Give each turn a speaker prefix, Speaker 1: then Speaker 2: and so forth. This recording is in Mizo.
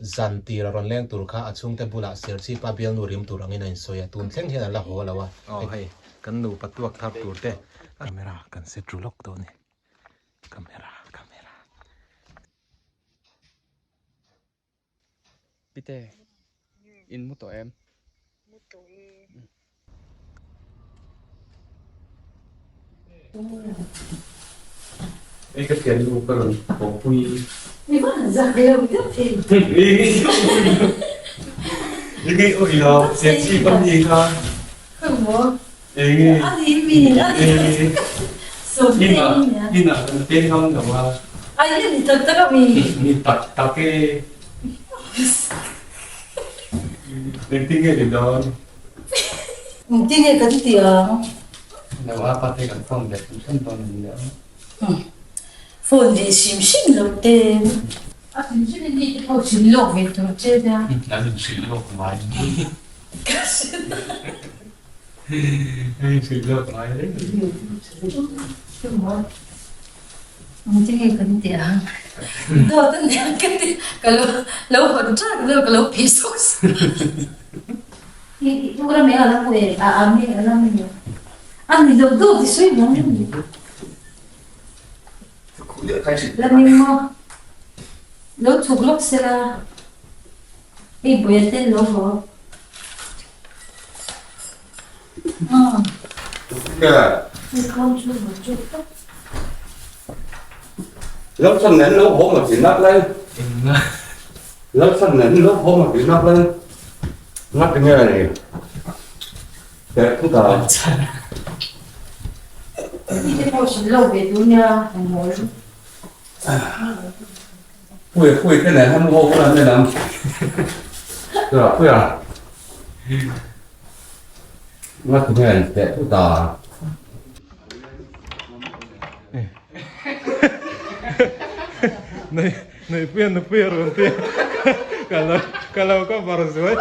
Speaker 1: Zan tir a rawn leng tur kha a chhungte bulah Serchhipa bialnu rim tur angin a insawi a, tun thleng hian a la haw lo a. Aw hei, kan nupa tuak thar tur te. Camera kan set ru lawk dawn e. Camera, camera.
Speaker 2: Pite, in mu tawh em?
Speaker 3: Mu tawh e.
Speaker 2: Ei ka thian nu ka rawn haw pui.
Speaker 3: Mi van zak lo deuh thei.
Speaker 2: Enge awi lo se chi ka mi kha.
Speaker 3: Khaw
Speaker 2: Enge.
Speaker 3: Ani mi ani. So te
Speaker 2: Ina
Speaker 3: ni a.
Speaker 2: ina kan te ngam lo a.
Speaker 3: Ai ni tak tak a mi.
Speaker 2: Ni tak tak e. Engtin nge ni dawn?
Speaker 3: Engtin nge kan tih ang?
Speaker 2: Lo a pate kan phone ve hrim hrim dawn ni le.
Speaker 3: Phone ve hrim hrim lo te. A hrim hrim in mi te pawh hrilh lawk ve tur che nia.
Speaker 2: An in hrilh lawk ngai ni.
Speaker 3: Ka hrilh.
Speaker 2: An in hrilh lawk ngai reng ni.
Speaker 3: Engtin nge kan tih ang? Dawt a nia ka ti, ka lo lo hawn ṭak deuh ka lo phih sawk sawk. I uk ram eng a la hmu e, a a mi a la hmu lo. A ni lo dawt i sawi mai a ni. La ning maw? Lo chhuk lawk se la, hei buai a tel lo haw.
Speaker 4: Lớp sân nén nấu hố mà chỉ nắp lên lớp sân nén nấu hố mà chỉ nắp lên ngắt cái nghe này đẹp không cả Ui, ui, cái này hắn hô cũng làm đây làm. Rồi, ui à. Ngắt cái này đẹp không cả.
Speaker 1: Nei nei pian na pian rawn tia ka lo ka lo ka bar zuai.